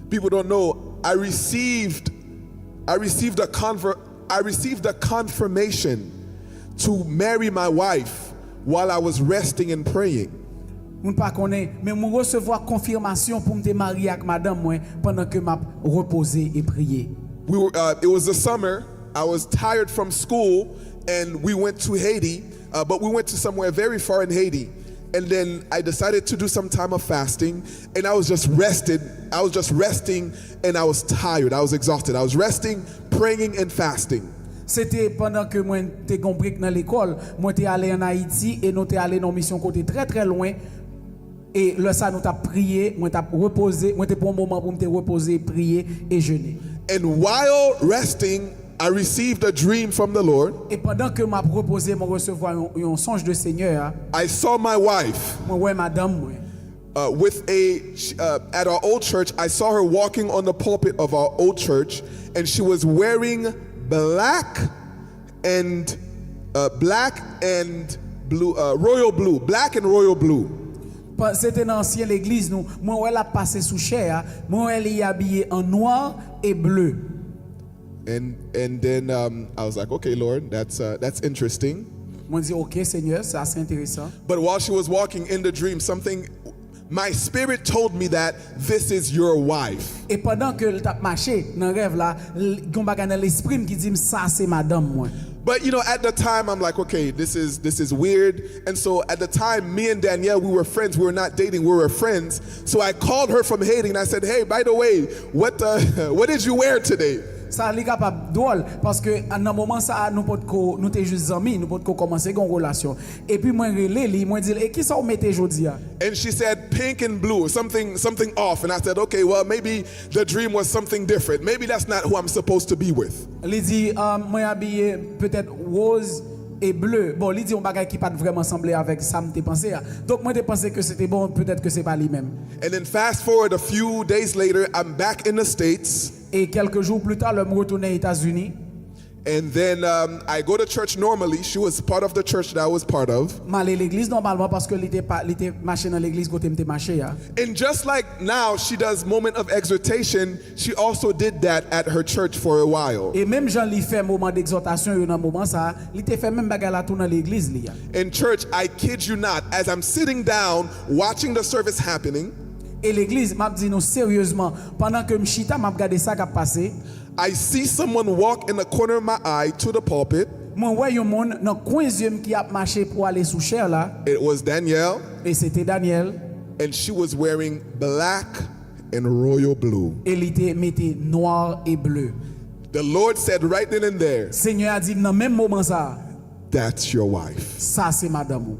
People don't know. I received, I received a convert. I received a confirmation to marry my wife while I was resting and praying. Moun pa konnen, men mwen resevwa konfimasyon pou m te marye ak madanm mwen pandan ke m ap repoze e priye. We were, uh, it was the summer. I was tired from school, and we went to Haiti, uh, but we went to somewhere very far in Haiti. And then I decided to do some time of fasting, and I was just rested. I was just resting, and I was tired. I was exhausted. I was resting, praying, and fasting. Se te pandan ke mwen te gon brek nan lekòl, mwen te ale ann Ayiti e nou te ale nan yon misyon kote trè trè lwen. E lè sa nou t ap priye, mwen t ap repoze, mwen te pran yon moman pou m te repoze, priye e jene. And while resting, I received a dream from the Lord. E pandan ke m ap repoze, mwen resevwa yon, yon sonj de Senyè a. I saw my wife. Mwen wè madanm mwen. uh, with a, sh- uh, at our old church, I saw her walking on the pulpit of our old church, and she was wearing black and, uh, black and blue, uh, royal blue, black and royal blue. Pa- Se te nan ansyen legliz nou. Mwen wè l ap pase sou chè a. Mwen wè li abiye an nwa e ble. And and then um, I was like, okay, Lord, that's uh, that's interesting. Mwen di, "Ok, Senyè, sa se enteresan." But while she was walking in the dream, something, my spirit told me that this is your wife. E pandan ke l t ap mache nan rèv la, l- gen yon bagay nan lespri m ki di m, "Sa se madanm mwen." But you know, at the time, I'm like, okay, this is this is weird. And so at the time, me and Danielle, we were friends. We were not dating. We were friends. So I called her from Haiti, and I said, hey, by the way, what uh, what did you wear today? Sa li kapab dwòl, paske nan moman sa a, nou potko, nou te jis zanmi, nou potko kòmanse gen yon relasyon. Epi mwen rele li, mwen di l, "E kisa w mete jodi a?" And she said pink and blue, something something off. And I said, okay, well, maybe the dream was something different. Maybe that's not who I'm supposed to be with. Li di, "Ah, mwen abiye petèt woz e ble." Bon, li di yon bagay ki pa t vrèman sanble avèk sa m te panse a. Donk, mwen te panse ke se te bon, petèt ke se pa li menm. And then fast forward a few days later, I'm back in the States. E kèlke jou pli ta, lè m retounen Etazini, And then um, I go to church normally. She was part of the church that I was part of. M ale legliz nòmalman paske li te, pa, li te mache nan legliz kote m te mache a. And just like now, she does moment of exhortation. She also did that at her church for a while. E menm jan li fè moman degzòtasyon yo nan moman sa a, li te fè menm bagay la tou nan legliz li a. In church, I kid you not, as I'm sitting down watching the service happening, E legliz, m ap di nou seryezman, pandan ke m chita, m ap gade sa k ap pase, I see someone walk in the corner of my eye to the pulpit. Mwen wè yon moun nan kwen zye m ki ap mache pou ale sou chè la. It was Danielle, E se te Daniel. And she was wearing black and royal blue. E li te mete nwa e ble. The Lord said right then and there, Senyè a di m nan menm moman sa a, that's your wife. "Sa se madanm ou."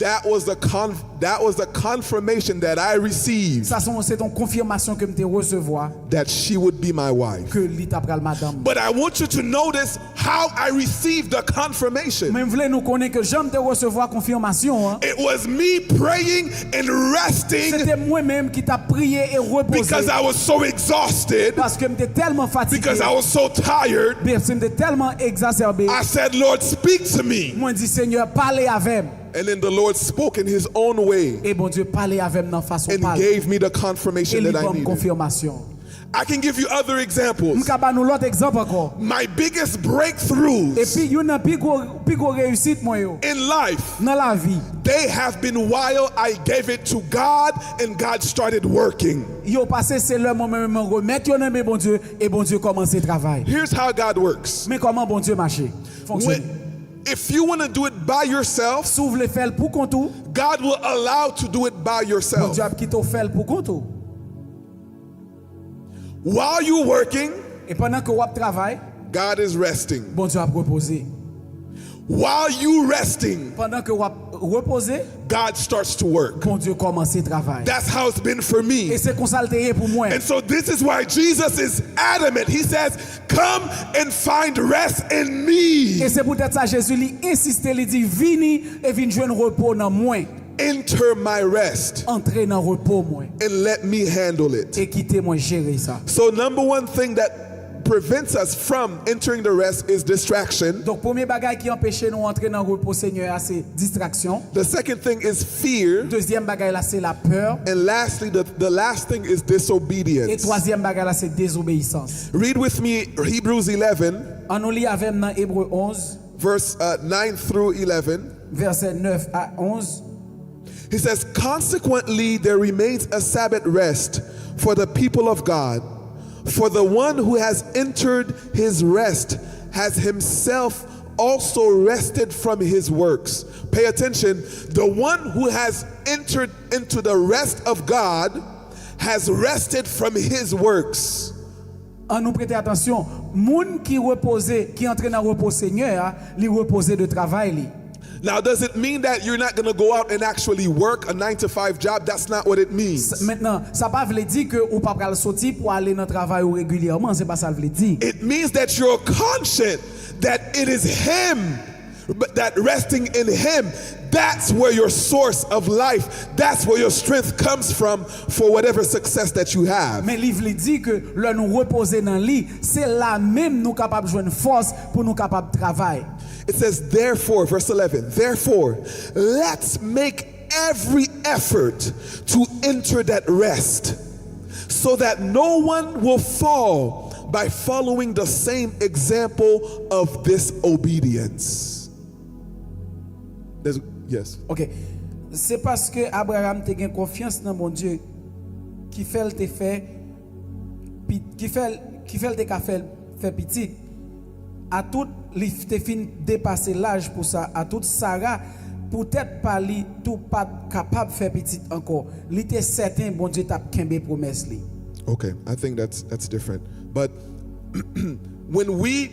That was the conf- that was the confirmation that I received Sa se yon- se yon konfimasyon ke m te resevwa that she would be my wife. ke li ta pral madanm. But I want you to notice how I received the confirmation. Men m vle nou konnen ke jan m te resevwa konfimasyon an, It was me praying and resting se te mwen menm ki t ap priye e repoze. Because I was so exhausted, Paske m te tèlman fatige. because I was so tired. Paske m te tèlman egzasèbe. I said, Lord, speak to me. Mwen di, "Senyè, pale avè m." And then the Lord spoke in his own way E Bondye pale avè m nan fason and pa l. gave me the E confirmation li that I ban m needed. Konfimasyon. I can give you other M examples. ka ba nou lòt egzanp ankò. My biggest breakthroughs Epi youn nan pi gwo pi gwo reyisit mwen yo in life, nan lavi, they have been while I gave it to God and God started working. Yo pase se lè mwen menm mwen remèt yo nan men Bondye e Bondye kòmanse travay. Here's how God works. Men kòman Bondye mache, fonksyone. When, if you want to do it by yourself, Si w vle fè l pou kont ou, God will allow to do it by yourself. Bondye ap kite w fè l pou kont ou. While you working, E pandan ke w ap travay, God is resting. Bondye ap repoze. While you resting, Pandan ke w ap repoze, God starts to work. Bondye kòmanse travay. That's how it's been for me. E se konsa l te ye pou mwen. And so this is why Jesus is adamant. He says, come and find rest in me. E se poutèt sa Jezi li ensiste, li di, "Vini e vin jwenn repo nan mwen." Enter my rest Antre nan repo mwen. And let me handle it. E kite mwen jere sa. So, number one thing that prevents us from entering the rest is distraction. Donk, premye bagay ki anpeche nou antre nan repo Senyè a, se distraksyon. The second thing is fear. Dezyèm bagay la, se lapè. And lastly, the, the last thing is E disobedience. twazyèm bagay la, se dezobeyisans. Read with me Hebrews eleven, An nou li avè m nan Ebre onz, verse uh, nine through eleven. Vèsè nèf a onz. He says, consequently, there remains a Sabbath rest for the people of God. For the one who has entered his rest has himself also rested from his works. Pay attention. The one who has entered into the rest of God has rested from his works. An nou prete atansyon. Moun ki repoze, ki antre nan repo Senyè a, li repoze de travay li. Now, does it mean that you're not going to go out and actually work a nine to five job? That's not what it means. Mentnan, sa pa vle di ke ou pa pral soti pou ale nan travay ou regilyèman, se pa sa l vle di. It means that you're conscious that it is Him But that resting in Him, that's where your source of life, that's where your strength comes from for whatever success that you have. Men liv li di ke lè nou repoze nan li, se la menm nou kapab jwenn fòs pou nou kapab travay. It says, therefore, verse eleven, therefore, let's make every effort to enter that rest, so that no one will fall by following the same example of disobedience. There's, yes. Ok. Se paske Abraram te gen konfyans nan Bondye ki fè l te fè pi- ki fè l ki fè l te ka fè fè pitit. Atout li te fin depase laj pou sa. Atout Sara poutèt pa li tou pa t kapab fè pitit ankò. Li te sèten Bondye t ap kenbe pwomès li. Okay, I think that's that's different. But when we,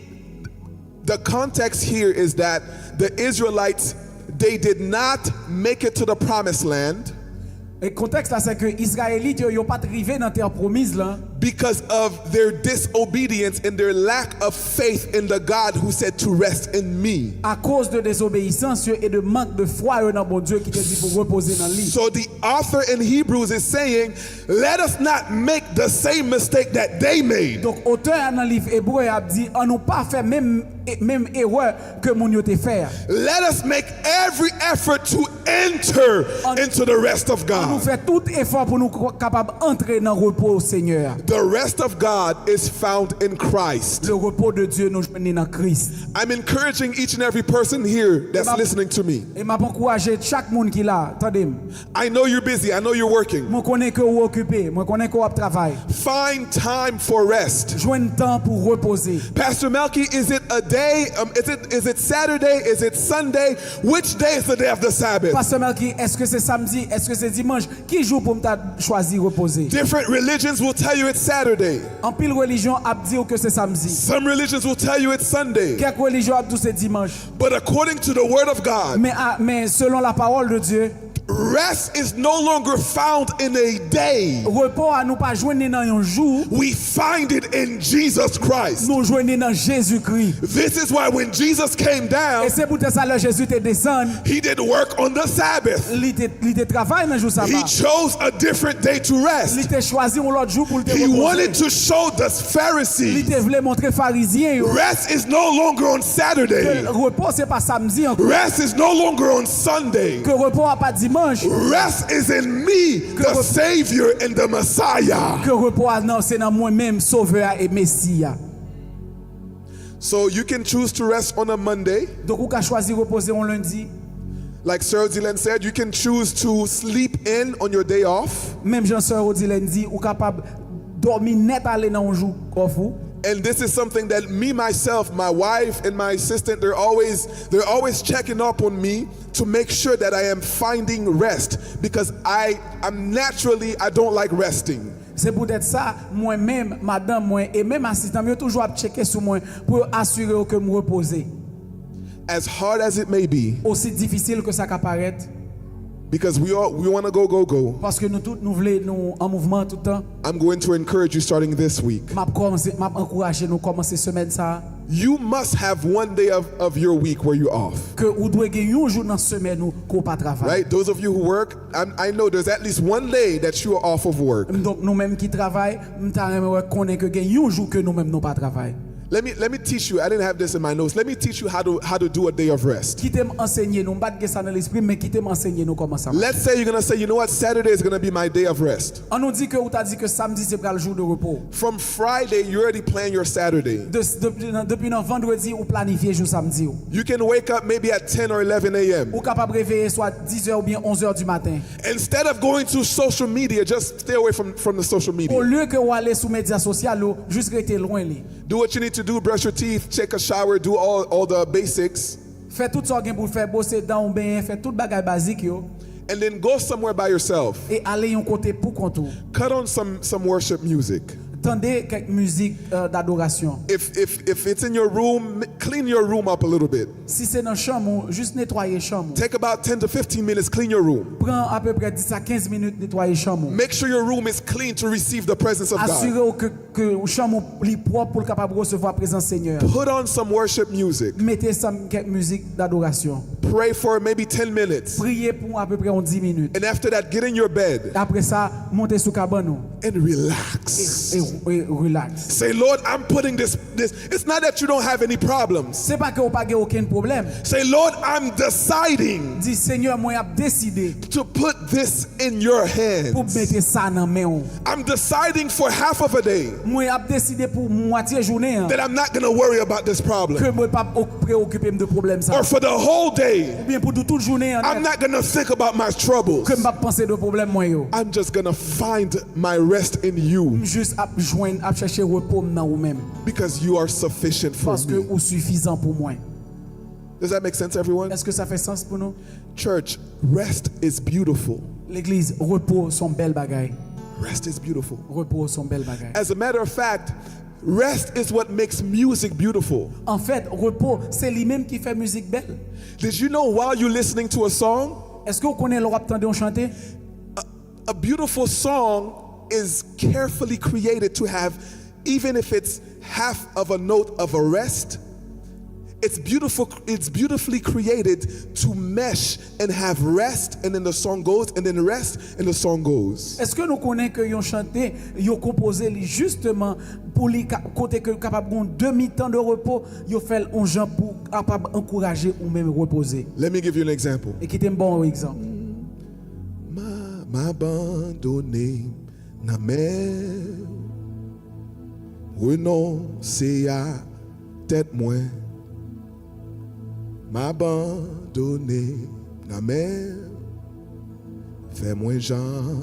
the context here is that the Israelites, they did not make it to the promised land E kontèks la se ke Izrayelit yo, yo pa t rive nan tè pwomiz lan because of their disobedience and their lack of faith in the God who said to rest in me. Akoz de dezobeyisans yo e de mank de fwa yo nan Bondye ki te di pou repoze nan li. So the author in Hebrews is saying, let us not make the same mistake that they made. Donk otè a nan liv Ebre a ap di, an nou pa fè menm menm erè ke moun yo te fè a. Let us make every effort to enter into the rest of An nou God. Fè tout efò pou nou ko- kapab antre nan repo Senyè a. The rest of God is found in Christ. Le repo de Dye nou jwenn li nan Kris. I'm encouraging each and every person here that's Amen. Listening to me. E m ap ankouraje chak moun ki la, tande m. I know you're busy. I know you're working. Mwen konnen ke ou okipe, mwen konnen ke w ap travay. Find time for rest. Jwenn tan pou repoze. Pastor Melky, is it a day? Um, is it is it Saturday? Is it Sunday? Which day is the day of the Sabbath? Pastè Melky, èske se samdi, èske se dimanch? Ki jou pou m ta chwazi repoze? Different religions will tell you it's Saturday. Anpil relijyon ap di w ke se samdi. Some religions will tell you it's Sunday. Kèk relijyon ap di w se dimanch. But according to the word of God, Men, a- men selon la pawòl de Dye, rest is no longer found in a day. Repo a nou pa jwenn li nan yon jou. We find it in Jesus Christ. Nou jwenn li nan Jezikri. This is why when Jesus came E down, se poutèt sa lè Jezi te desann, he did work on the Sabbath. Li te, li te travay nan jou He saba. Chose a different day to Li rest. Te chwazi yon lòt jou pou l te He wanted repoze. To show the Pharisees. Li te vle montre Farizyen yo. Rest is no longer on Saturday. Repo se pa samdi ankò. Rest is no longer on Sunday. Ke repo a pa dimanch. Rest is in me, the Savior and the Messiah. Ke repo a nan se nan mwen menm, Sovè a e Mesi a. So you can choose to rest on a Monday. Donk ou ka chwazi repoze yon lendi. Like Sir Dylan said, you can choose to sleep in on your day off. Menm jan Sir Dylan di, ou kapab dòmi nèt ale nan yon jou off ou. And this is something that me, myself, my wife, and my assistant, they're always they're always checking up on me to make sure that I am finding rest because I I'm naturally I don't like resting. Se poutèt sa, mwen menm, madanm mwen e menm asistan m yo toujou ap tcheke sou mwen pou yo asire yo ke m repoze. As hard as it may be, Osi difisil ke sa ka parèt, because we all we want to go go go. Paske nou tout nou vle nou an mouvman tout tan. I'm going to encourage you starting this week. M ap kòmanse, m ap ankouraje nou kòmanse semèn sa a. You must have one day of, of your week where you're off. Ke ou dwe gen yon jou nan semèn ou ke ou pa travay. Right? Those of you who work, I'm, I know there's at least one day that you are off of work. Donk nou menm ki travay, m ta renmen wè konnen ke gen yon jou ke nou menm nou pa travay. Let me let me teach you. I didn't have this in my notes. Let me teach you how to how to do a day of rest. Kite m ansenye nou, m pa t gen sa nan lespri m, men kite m ansenye nou kòman sa mache. Let's say you're gonna say, you know what, Saturday is gonna be my day of rest. An nou di ke ou ta di ke samdi se pral jou de repo. From Friday, you already plan your Saturday. De, depi, nan, depi nan vandredi ou planifye jou samdi ou. You can wake up maybe at ten or eleven a m. Ou kapab reveye swa dizè oubyen onzè di maten. Instead of going to social media, just stay away from, from the social media. Olye ke ou ale sou medya sosyal yo, jis rete lwen li. Do what you need to do, brush your teeth, take a shower, do all, all the basics. Fè tout sa w gen pou w fè, bwose dan w, benyen, fè tout bagay bazik yo. And then go somewhere by yourself. E ale yon kote pou kont ou. Cut on some, some worship music. Tande kèk mizik, euh, d'adorasyon. If, if, if it's in your room, m- clean your room up a little bit. Si se nan chanm ou, jis netwaye chanm ou. Take about ten to fifteen minutes, clean your room. Pran apeprè dis a kenz minit netwaye chanm ou. Make sure your room is clean to receive the presence of God. Asire w ke, ke chanm ou li pwòp pou l kapab resevwa prezans Senyè a. Put on some worship music. Mete sa kèk mizik d'adorasyon. Pray for maybe ten minutes. Priye pou apeprè yon dis minit. And after that, get in your bed Apre sa, monte sou kabann ou. And relax. E, e relax. Say, Lord, I'm putting this, this. It's not that you don't have any problems. Se pa ke ou pa gen okenn pwoblèm. Say, Lord, I'm deciding Di, Senyè, mwen ap deside to put this in your pou hands. Mete sa nan men w. I'm deciding for half of a day Mwen ap deside pou mwatye jounen an that I'm not going to worry about this problem. Ke mwen p ap ok- preokipe m de pwoblèm sa. Or for the whole day, Oubyen pou tout jounen I'm an, not going to think about my troubles. Ke m p ap panse de pwoblèm mwen yo. I'm just going to find my rest in you M jis ap jwenn, ap chèche repo m nan ou menm. Because you are sufficient for Paske me. Ou sifizan pou mwen. Does that make sense, everyone? Èske sa fè sans pou nou? Church, rest is beautiful. Legliz, repo se yon bèl bagay. Rest is beautiful. Repo se yon bèl bagay. As a matter of fact, rest is what makes music beautiful. Anfèt, repo se li menm ki fè mizik bèl. Did you know while you're listening to a song, Èske w konnen lè w ap tande yon chante? A beautiful song is carefully created to have, even if it's half of a note of a rest, it's beautiful, it's beautifully created to mesh and have rest, and then the song goes, and then rest, and the song goes. Èske nou konnen ke yon chante, yo konpoze li jisteman pou li ka- kote ke kapab gen yon demi tan de repo, yo fè l yon jan pou kapab ankouraje ou menm repoze? Let me give you an example. E kite m ba w yon egzanp. Ma, m abandone nan men w, renonse a tèt mwen. M abandone nan men w, fè mwen jan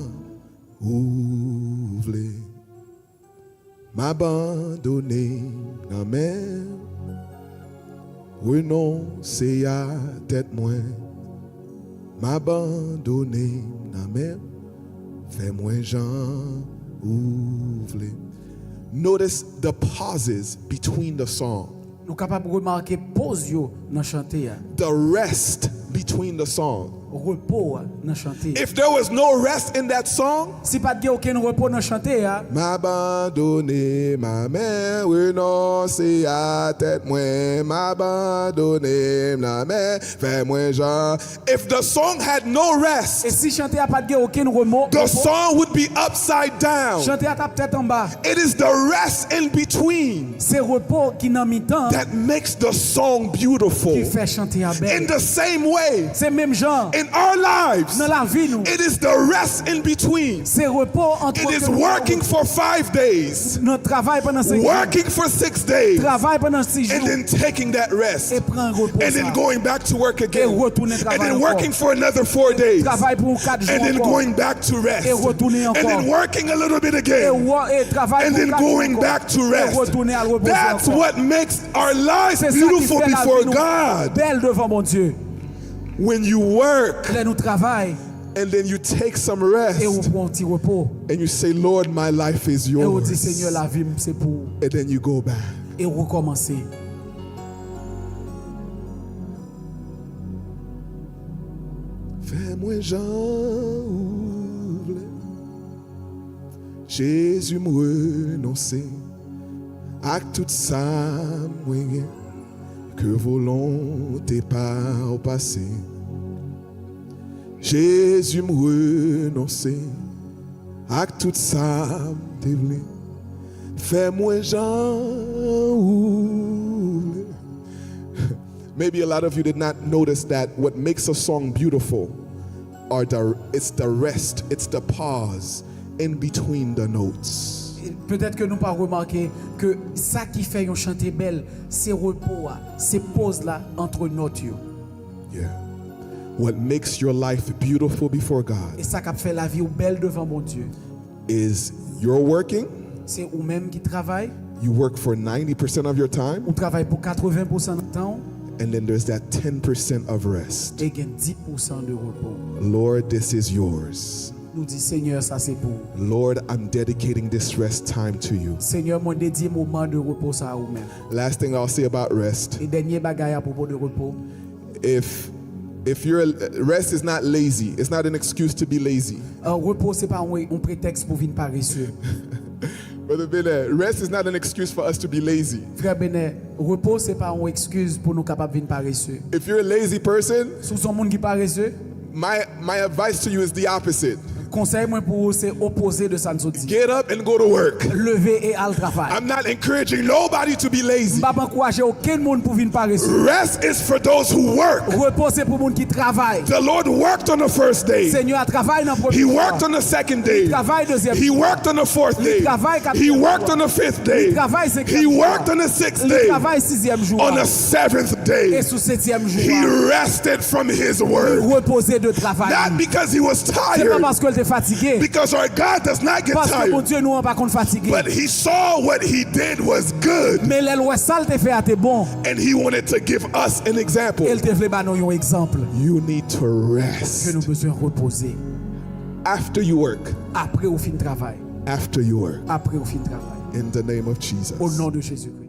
ou vle. M abandone nan men w, renonse a tèt mwen. M abandone nan men w, fè mwen jan ou vle. Notice the pauses between the song. Nou kapab remake poz yo nan chante a. The rest between the song. Repo a nan chante a. If there was no rest in that song, Si pa t gen okenn repo nan chante a, m abandone nan men w, renonse a tèt mwen, m abandone nan men w, fè mwen jan. If the song had no rest, e si chante a pa t gen okenn remo, the song would be upside down. Chante a t ap tèt anba. It is the rest in between Se repo ki nan mitan that makes the song beautiful. Ki fè chante a In bèl. The same way, Se menm jan in our lives, nan lavi nou. It is the rest in between. Se repo ant It is working for five days, nan travay pandan senk jou. Working for six days, Travay pandan sis and jou. Then taking that rest, E pran repo and sa. Then going back to work again, E retounen and travay then ankò. Working for another four days, Travay pou kat jou and then ankò. Going back to rest, E retounen ankò. And then working a little bit again, E, wo- e travay and pou then kat Going jou ankò. Back to E rest. Retounen al repoze That's ankò. What makes our lives beautiful before God. Bèl devan Bondye. When you work, Lè nou travay. And then you take some rest. E ou pran ti repo. And you say, Lord, my life is yours. E ou di, Senyè, lavi m se pou ou. And then you go back. E ou rekòmanse. Fè mwen jan ou vle. Jezi, m renonse ak tout sa mwen gen. Ke volonte pa w pase. Jezi, m renonse ak tout sa m te vle. Fè mwen jan ou vle. Maybe a lot of you did not notice that what makes a song beautiful are the, it's the rest, it's the pause in between the notes. Petèt ke nou pa remake ke sa ki fè yon chante bèl, se repo a, se poz la antre nòt yo. Yeah. What makes your life beautiful before God E sa k ap fè lavi w bèl devan Bondye. Is you're working, Se ou menm ki travay. You work for ninety percent of your time. Ou travay pou katreven pousan nan tan w. And then there's that ten percent of rest. E gen dis pousan de repo. Lord, this is yours. Nou di, Senyè, sa se pou ou. Lord, I'm dedicating this rest time to you. Senyè, mwen dedye moman de repo sa a ou menm. Last thing I'll say about rest. E dènye bagay apwopo de repo. If if you're rest is not lazy. It's not an excuse to be lazy. Uh, repo se pa yon, yon pretèks pou vin parese. Brother Bennett, rest is not an excuse for us to be lazy. Frè Bennett, repo se pa yon ekskiz pou nou kapab vin parese. If you're a lazy person, Si w se yon moun ki parese, my my advice to you is the opposite. Konsèy mwen pou ou se opoze de sa n sot di. Get up and go to work. Leve e al travay. I'm not encouraging nobody to be lazy. M p ap ankouraje okenn moun pou vin parese. Rest is for those who work. Repo se pou moun ki travay. The Lord worked on the first day. Senyè a travay nan premye He jou worked a. On the second Li day. Travay dezyèm He jou a. Worked on the fourth Li day. Travay He katriyèm Worked jou a. On the fifth day. Li travay senkyèm He jou a. Worked on the sixth Li day. Travay sizyèm jou On a. The seventh E day, sou setyèm jou he a. Rested from his Li work. Repoze de travay. Not because he was Se pa tired, paske l te fatige. Because our God does not get Paske tired. Bondye nou an pa konn fatige. But he saw what he did was good, Men lè l wè sa l te fè a te bon. And he wanted to give us an example. E l te vle ba nou yon egzanp. You need to Ke rest nou bezwen repoze. After you work. Apre ou fin travay. After you work. Apre ou fin travay. In the name of Jesus. O non de Jezikri.